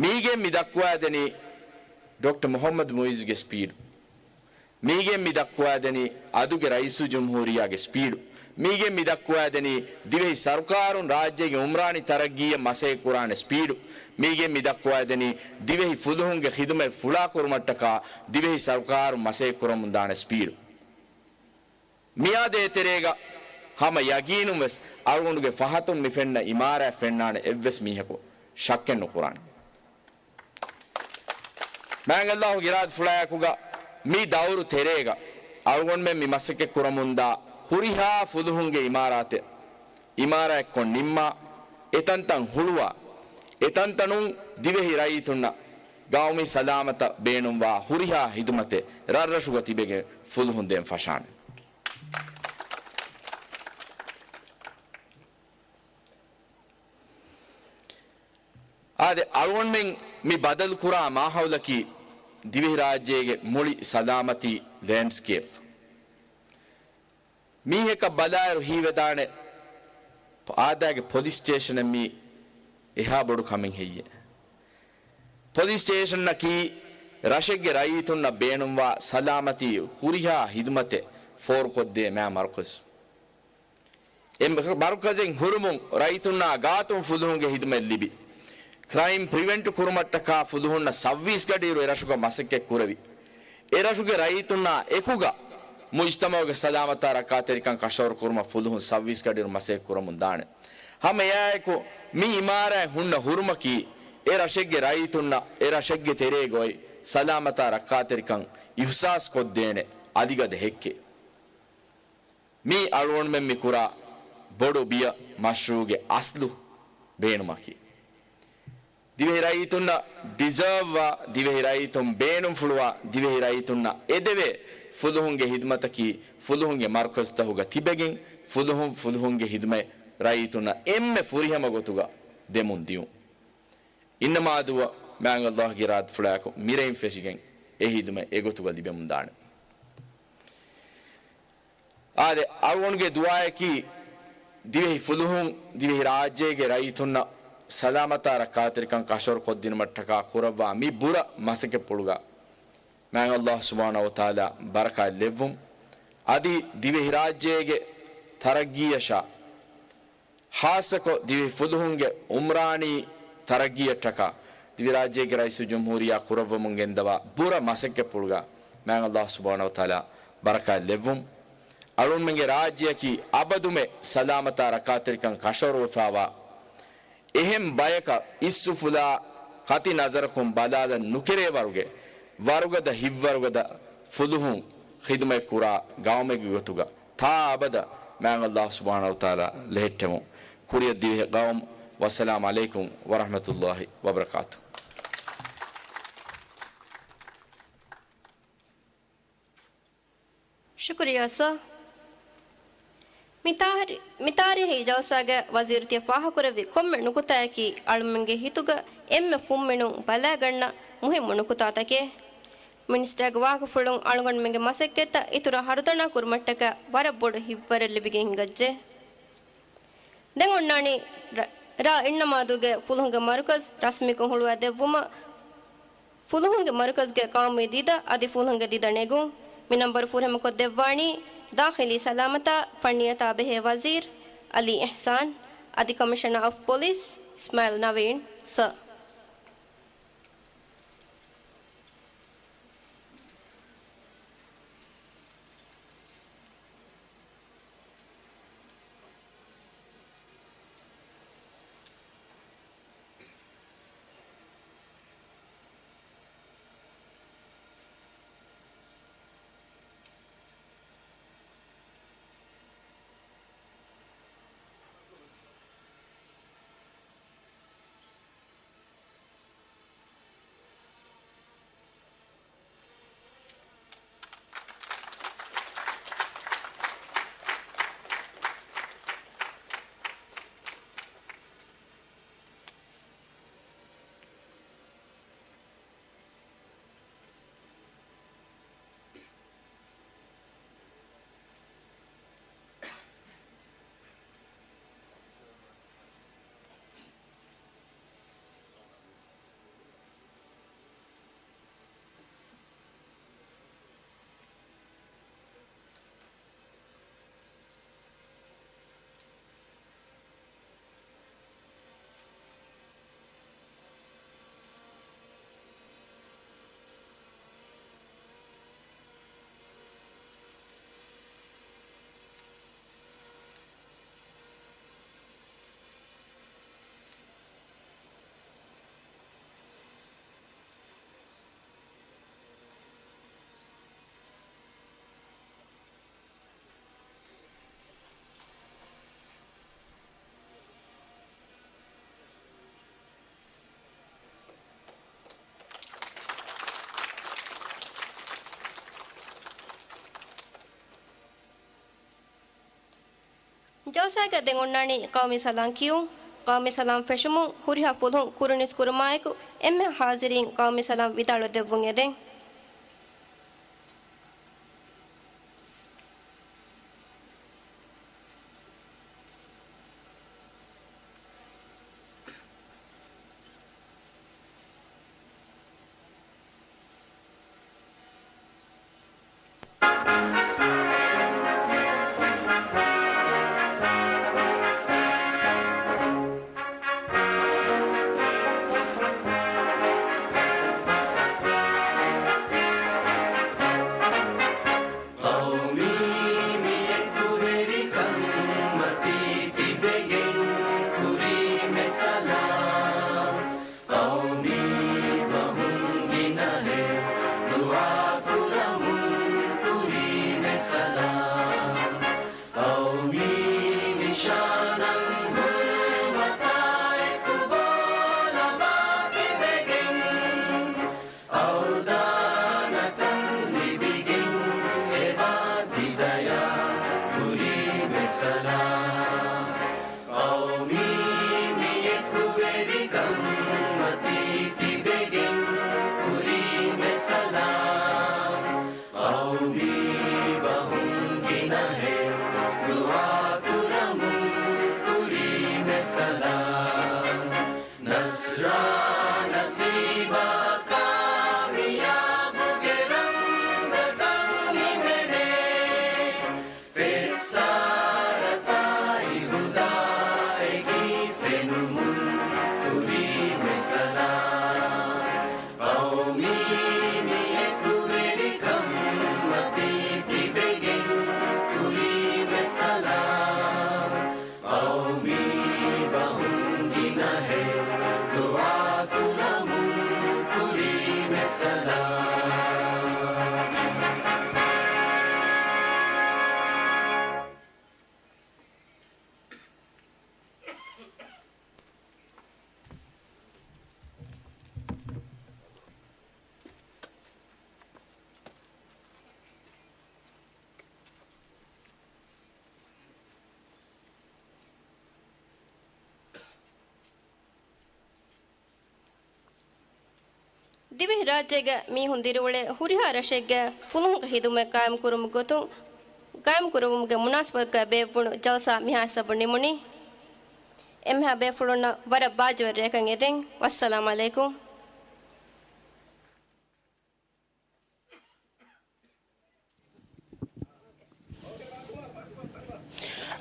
މީގެން މި ދައްކުވާދެނީ ޑޮކްޓަރ މުޙައްމަދު މުޢިއްޒުގެ ސްޕީޑު. މީގެން މި ދައްކުވާދެނީ އަދުގެ ރައީސުލްޖުމްހޫރިއްޔާގެ ސްޕީޑު. މީގެން މި ދައްކުވާދެނީ ދިވެހި ސަރުކާރުން ރާއްޖޭގެ އުމްރާނީ ތަރައްގީއަށް މަސައްކަތް ކުރާނެ ސްޕީޑު. މީގެން މި ދައްކުވާދެނީ ދިވެހި ފުލުހުންގެ ޚިދުމަތް ފުޅާކުރުމަށްޓަކާ ދިވެހި ސަރުކާރުން މަސައްކަތް ކުރަމުންދާނެ ސްޕީޑު. މިއާ ދޭތެރޭގަ ހަމަ ޔަގީނުން ވެސް އަޅުގަނޑުގެ ފަހަތުން މި ފެންނަ އިމާރާތް ފެންނާނެ އެއްވެސް މީހަކު ޝައްކެއް ނުކުރާނެ. މާތް ﷲ ގެ އިރާދަފުޅާއެކުގަ މި ދައުރު ތެރޭގަ އަޅުގަނޑުމެން މި މަސައްކަތް ކުރަމުންދާ ހުރިހާ ފުލުހުންގެ އިމާރާތެއް އިމާރާތްކޮށް ނިންމާ، އެތަންތަން ހުޅުވާ، އެތަންތަނުން ދިވެހި ރައްޔިތުންނަށް ގައުމީ ސަލާމަތަށް ބޭނުންވާ ހުރިހާ ހިދުމަތެއް ރަށްރަށުގަ ތިބެގެން ފުލުހުން ދޭން ފަށާނެ. އާދެ، އަޅުގަނޑުމެން މި ބަދަލުކުރާ މާހައުލަކީ ދިވެހިރާއްޖޭގެ މުޅި ސަލާމަތީ ލޭންޑްސްކޭޕް. މީހަކަށް ބަލާއިރު ހީވެދާނެ އާދައިގެ ޕޮލިސް ސްޓޭޝަނެއް މީ އެހާ ބޮޑު ކަމެއް ހެއްޔޭ؟ ޕޮލިސް ސްޓޭޝަނަކީ ރަށެއްގެ ރައްޔިތުންނަށް ބޭނުންވާ ސަލާމަތީ ހުރިހާ ހިދުމަތެއް ފޯރުކޮށްދޭ މާ މަރުކަޒު. އެ މަރުކަޒެއް ހުރުމުން ރައްޔިތުންނާ ގާތުން ފުލުހުންގެ ހިދުމަތް ލިބި، ކްރައިމް ޕްރިވެންޓް ކުރުމަށްޓަކާ ފުލުހުންނަށް ސައުވީސް ގަޑިއިރު އެރަށުގަ މަސައްކަތް ކުރެވި. އެރަށުގެ ރައްޔިތުންނާ އެކުގަ މުޖްތަމަޢުގެ ސަލާމަތާ ރައްކާތެރިކަން ކަށަވަރު ކުރުމަށް ފުލުހުން ސައުވީސް ގަޑިއިރު މަސައްކަތް ކުރަމުން ދާނެ. ހަމަ އެއާއެކު މި އިމާރާތް ހުންނަ ހުރުމަކީ އެ ރަށެއްގެ ރައްޔިތުންނަށް އެ ރަށެއްގެ ތެރޭގަ އޮތް ސަލާމަތާ ރައްކާތެރިކަން އިޙްސާސް ކޮށްދޭނެ އަލިގަދަ ހެއްކެއް. މީ އަޅުގަނޑުމެން މި ކުރާ ބޮޑު ބިޔަ މަޝްރޫޢުގެ އަސްލު ބޭނުމަކީ. ދިވެހި ރައްޔިތުންނަށް ޑިޒާވްވާ، ދިވެހި ރައްޔިތުން ބޭނުންފުޅުވާ، ދިވެހި ރައްޔިތުންނަށް އެދެވޭ ފުލުހުންގެ ހިދުމަތަކީ ފުލުހުންގެ މަރުކަޒުތަކުގަ ތިބެގެން ފުލުހުން ފުލުހުންގެ ހިދުމަތް ރައްޔިތުންނަށް އެންމެ ފުރިހަމަ ގޮތުގަ ދެމުން ދިޔުން. އިންނަމާދުއަށް މާތް ﷲ ގެ އިރާދަފުޅާއެކު މިރެއިން ފެށިގެން އެ ހިދުމަތް އެގޮތުގަ ލިބެމުންދާނެ. އާދެ، އަޅުގަނޑުގެ ދުޢާއަކީ ދިވެހި ފުލުހުން، ދިވެހި ރާއްޖޭގެ ރައްޔިތުންނަށް ސަލާމަތާ ރައްކާތެރިކަން ކަށަވަރު ކޮށްދިނުމަށްޓަކާ ކުރައްވާ މި ބުރަ މަސައްކަތްޕުޅުގަ މާތް ﷲ ސުބްޙާނަހޫ ވަތަޢާލާ ބަރަކާތް ލެއްވުން. އަދި ދިވެހިރާއްޖޭގެ ތަރައްގީއަށާ ޚާއްޞަކޮށް ދިވެހި ފުލުހުންގެ އުމްރާނީ ތަރައްގީއަށްޓަކާ ދިވެހިރާއްޖޭގެ ރައީސުލްޖުމްހޫރިއްޔާ ކުރައްވަމުން ގެންދަވާ ބުރަ މަސައްކަތްޕުޅުގަ މާތް ﷲ ސުބްޙާނަހޫ ވަތަޢާލާ ބަރަކާތް ލެއްވުން. އަޅުމެންގެ ރާއްޖެއަކީ އަބަދުމެ ސަލާމަތާ ރައްކާތެރިކަން ކަށަވަރުވެފައިވާ އެހެން ބަޔަކަށް އިސްއުފުލާ ކަތި ނަޒަރަކުން ބަލާލަން ނުކެރޭ ވަރުގެ ވަރުގަދަ ހިތްވަރުގަދަ ފުލުހުން ޚިދުމަތް ކުރާ ގައުމެއްގެ ގޮތުގަ ތާ އަބަދަށް މާތް ﷲ ސުބްޙާނަހޫ ވަތަޢާލާ ލެހެއްޓެމުން. ކުރިޔަށް ދިވެހި ގައުމު. ވައްސަލާމު ޢަލައިކުމް ވަރަޙްމަތުﷲ ވަބަރަކާތުހު. ޝުކުރިއްޔާ ސާ. މި ތާރި-، މި ތާރީހީ ޖަލްސާގައި ވަޒީރު ތިޔަ ފާހަގަކުރެއްވި ކޮންމެ ނުކުތާއަކީ އަޅުމެންގެ ހިތުގަ އެންމެ ފުންމިނުން ބަލާގަންނަ މުހިއްމު ނުކުތާތަކެއް. މިނިސްޓަރގެ ވާހަކަފުޅުން އަޅުގަނޑުމެންގެ މަސައްކަތްތައް އިތުރަށް ހަރުދަނާ ކުރުމަށްޓަކާ ވަރަށް ބޮޑު ހިތްވަރެއް ލިބިގެން ހިނގައްޖެ. ދެން އޮންނާނީ ރ-، ރ-، އިންނަމާދުގެ ފުލުހުންގެ މަރުކަޒް ރަސްމީކޮށް ހުޅުވާ ދެއްވުމަށް. ފުލުހުންގެ މަރުކަޒްގެ ޤައުމީ ދިދަ އަދި ފުލުހުންގެ ދިދަ ނެގުން. މި ނަންބަރު ފުރިހަމަކޮށްދެއްވާނީ ދާޚިލީ ސަލާމަތާ ފަންނިޔަތާ ބެހޭ ވަޒީރު އަލީ އިޙްސާން އަދި ކޮމިޝަނަރ އޮފް ޕޮލިސް އިސްމާއިލް ނަވީން ސަ. ޖަލްސާގަ ދެން އޮންނާނީ ޤައުމީ ސަލާން ކިޔުން. ޤައުމީ ސަލާން ފެށުމުން ހުރިހާ ފުލުހުން ކުރުނިސް ކުރުމާއެކު، އެންމެހާ ޙާޟިރީން ޤައުމީ ސަލާން ވިދާޅުވެ ދެއްވުން އެދެން. ޤައުމީ މި އެކުވެރިކަން މަތީ ތިބެގެން ކުރީމެ ސަލާމް. ޤައުމީ ބަހުން ގިނަހެޔޮ ދުޢާކުރަމުން ކުރީމެ ސަލާމް. ޤައުމީ ނިޝާނަށް ހުރުމަތާއެކު ބޯލަމާ ތިބެގެން އަވަދާނަކަން ލިބިގެން އެބާ ތިދަޔާ ކުރީމެ ސަލާމް. ޤައުމީ މި އެކުވެރިކަން މަތީ ތިބެގެން ކުރީމެ ސަލާމް. ޤައުމީ ބަހުން ގިނަހެޔޮ ދުޢާކުރަމުން ކުރީމެ ސަލާމް. ނަޞްރާ ނަސީބާ ކާމިޔާބުގެ ރަމްޒަކަށް ހިމެނޭ. ފެއްސާރަތާއި ހުދާއެކީ ފެނުމުން ކުރީމެ ސަލާމް. ޤައުމީ މި އެކުވެރިކަން ދިވެހިރާއްޖޭގެ މީހުން ދިރިއުޅޭ ހުރިހާ ރަށެއްގެ ފުލުހުންގެ ހިދުމަތް ޤާއިމްކުރުމުގެ ގޮތުން، ޤާއިމްކުރުމުގެ މުނާސަބަތުގައި ބޭއްވުނު ޖަލްސާ މިހާ ހިސާބުން ނިމުނީ. އެންމެހާ ބޭފުޅުންނަށް ވަރަށް ބާއްޖަވެރި ރެއަކަށް އެދެން. ވައްސަލާމް ޢަލައިކުމް.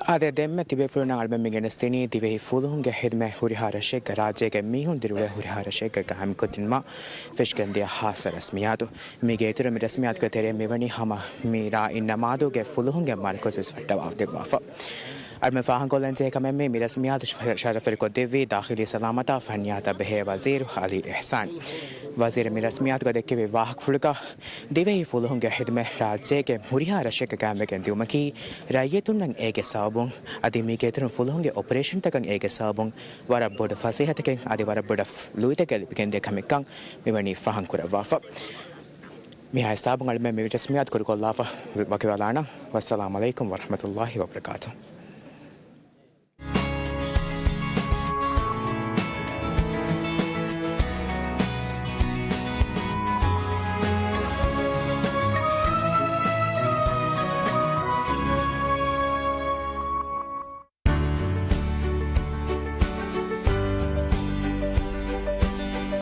އާދެ، ދެންމެ ތިބޭފުޅުންނަށް އަޅުމެން މި ގެނެސްދިނީ ދިވެހި ފުލުހުންގެ ހިދުމަތް ހުރިހާ ރަށެއްގަ، ރާއްޖޭގެ މީހުން ދިރިއުޅޭ ހުރިހާ ރަށެއްގަ ޤާއިމްކޮށްދިނުމަށް ފެށިގެންދިޔަ ޚާއްޞަ ރަސްމިއްޔާތު. މީގެ އިތުރުން މި ރަސްމިއްޔާތުގެ ތެރެއިން މިވަނީ ހަމަ މި ރާއިން ނަމާދުގެ ފުލުހުންގެ މަރުކަޒުވެސް ފައްޓަވާދެއްވާފަ. އަޅުމެން ފާހަގަކޮށްލަންޖެހޭ ކަމެއް މީ، މި ރަސްމިއްޔާތު ޝަ-، ޝަރަފުވެރިކޮށްދެއްވީ ދާޚިލީ ސަލާމަތާ ފަންނިޔާތާ ބެހޭ ވަޒީރު އަލީ އިޙްސާން. ވަޒީރު މި ރަސްމިއްޔާތުގަ ދެއްކެވި ވާހަކަފުޅުގަ، ދިވެހި ފުލުހުންގެ ހިދުމަތް ރާއްޖޭގެ ހުރިހާ ރަށެއްގަ ޤާއިމްވެގެން ދިއުމަކީ، ރައްޔިތުންނަށް އޭގެ ސަބަބުން، އަދި މީގެ އިތުރުން ފުލުހުންގެ އޮޕަރޭޝަންތަކަށް އޭގެ ސަބަބުން، ވަރަށް ބޮޑު ފަސޭހަތަކެއް އަދި ވަރަށް ބޮޑަށް ލުއިތަކެއް ލިބިގެންދިޔަ ކަމެއްކަން މިވަނީ ފާހަގަކުރައްވާފަ. މިހާ ހިސާބުން އަޅުމެން މި ރަސްމިއްޔާތު ކުރުކޮށްލާފަ ވަކިވެލާނަން. ވައްސަލާމް ޢަލައިކުމް ވަރަޙްމަތުﷲ ވަބަރަކާތުހު.